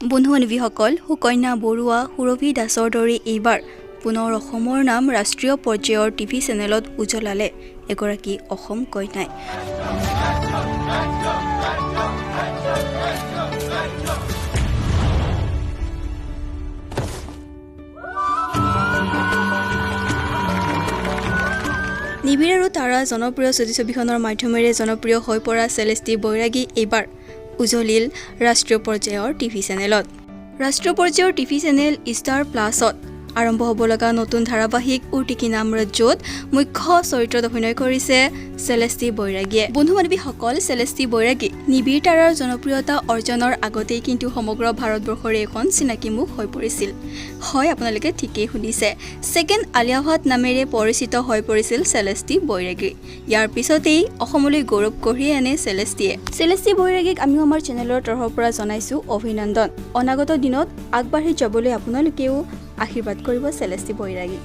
বন্ধু বান্ধৱীসকল, সুকন্যা বৰুৱা, সুৰভি দাসৰ দৰে এইবাৰ পুনৰ অসমৰ নাম ৰাষ্ট্ৰীয় পৰ্যায়ৰ টিভি চেনেলত উজ্বলালে এগৰাকী অসম কন্যাই। নিবিড় আৰু তাৰা জনপ্ৰিয় চুটিছবিখনৰ মাধ্যমেৰে জনপ্ৰিয় হৈ পৰা চেলেষ্টি বৈৰাগী এইবাৰ উজলিল ৰাষ্ট্ৰীয় পৰ্যায়ৰ টিভি চেনেলত। ৰাষ্ট্ৰীয় পৰ্যায়ৰ টিভি চেনেল ষ্টাৰ প্লাছত আৰম্ভ হ'ব লগা নতুন ধাৰাবাহিক উৰ্তি কি নাম ৰজ্জুত মুখ্য চৰিত্ৰত অভিনয় কৰিছে চেলেষ্টি বৈৰাগীয়ে। বন্ধু বান্ধৱীসকল, চেলেষ্টি বৈৰাগী নিবিড় তাৰাৰ জনপ্ৰিয়তা অৰ্জনৰ আগতেই কিন্তু সমগ্ৰ ভাৰতবৰ্ষৰে এখন চিনাকি মুখ হৈ পৰিছিল। হয়, আপোনালোকে ঠিকেই শুনিছে, ছেকেণ্ড আলিয়া ভাট নামেৰে পৰিচিত হৈ পৰিছিল চেলেষ্টি বৈৰাগী। ইয়াৰ পিছতেই অসমলৈ গৌৰৱ কঢ়িয়াই আনে চেলেষ্টিয়ে। চেলেষ্টি বৈৰাগীক আমিও আমাৰ চেনেলৰ তৰফৰ পৰা জনাইছোঁ অভিনন্দন। অনাগত দিনত আগবাঢ়ি যাবলৈ আপোনালোকেও আশীৰ্বাদ কৰিব চেলেষ্টি বৈৰাগী।